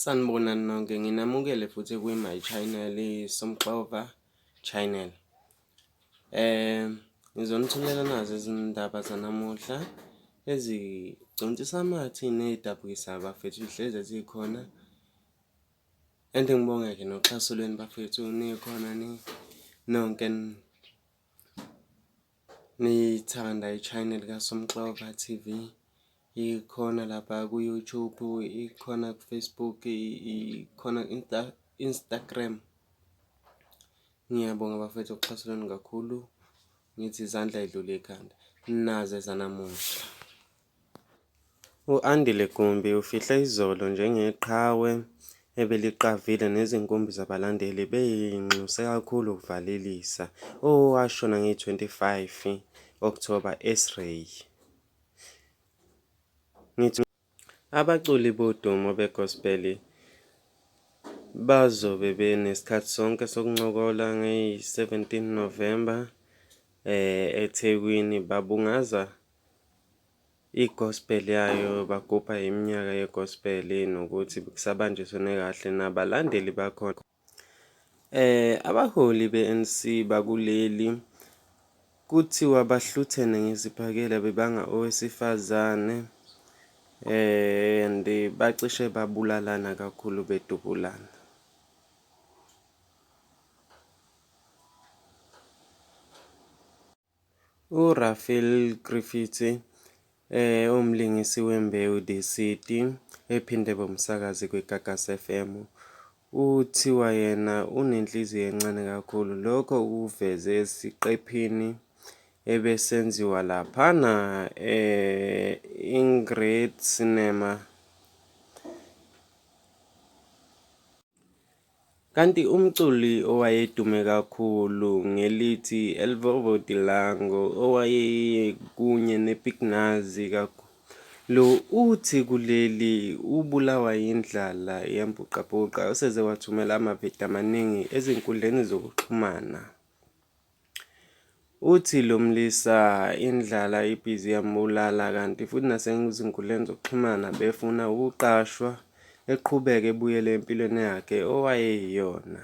Sanibonani nonke, nginamukele futhi kwi-my channel Somxova channel. Ngizonithulela nazi izindaba zanamuhla ezigconsisa amathe nezidabukisayo bafethu hleze zikhona. And ngibonge-ke noxhaso lwenu bafethu nikhona ni nonke niyithanda i-channel kaSomxova TV. Ikhona lapha ku-YouTube, ikhona ku-Facebook, ikhona Instagram. Ngiyabonga bafethu uxhaso lwenu kakhulu. Ngithi izandla idlule ikhanda. Nazi ezanamuhla. U-Andile Gumbi ufihle izolo njengeqhawe ebeliqavile nezinkumbi zabalandeli beyinxuse kakhulu ukuvalelisa owashona ngeyi-25 Okthoba eSray. Ngithi abaculi bodumo be-gospel bazobe benesikhathi sonke sokuncokola ngeyi-17 November eThekwini babungaza I-gospel yayo bagubha iminyaka ye-gospel nokuthi kusabanjiswene kahle nabalandeli bakhona. Abaholi be-ANC bakuleli kuthiwa bahluthene ngezibhakela bebanga owesifazane and bacishe babulalana kakhulu bedubulana. URaphael Griffiths, owumlingisi weMbewu The City ephinde ebe umsakazi kwiGagasi FM, uthiwa yena unenhliziyo encane kakhulu. Lokho ukuveze esiqephini ebesenziwa laphana e-Ingrid Cinema. Kanti umculi owayedume kakhulu ngelithi L'vovo D'lango owayekunye neBig Nuz lo uthi kuleli ubulawa yindlala iyambhuqabhuqa useze wathumela amavidiyo amaningi ezinkundleni zokuxhumana. Uthi lo mlisa indlala ibhizi iyambulala kanti futhi nasezinkundleni zokuxhumana befuna ukuqashwa eqhubeke ebuyele empilweni yakhe owayeyiyona.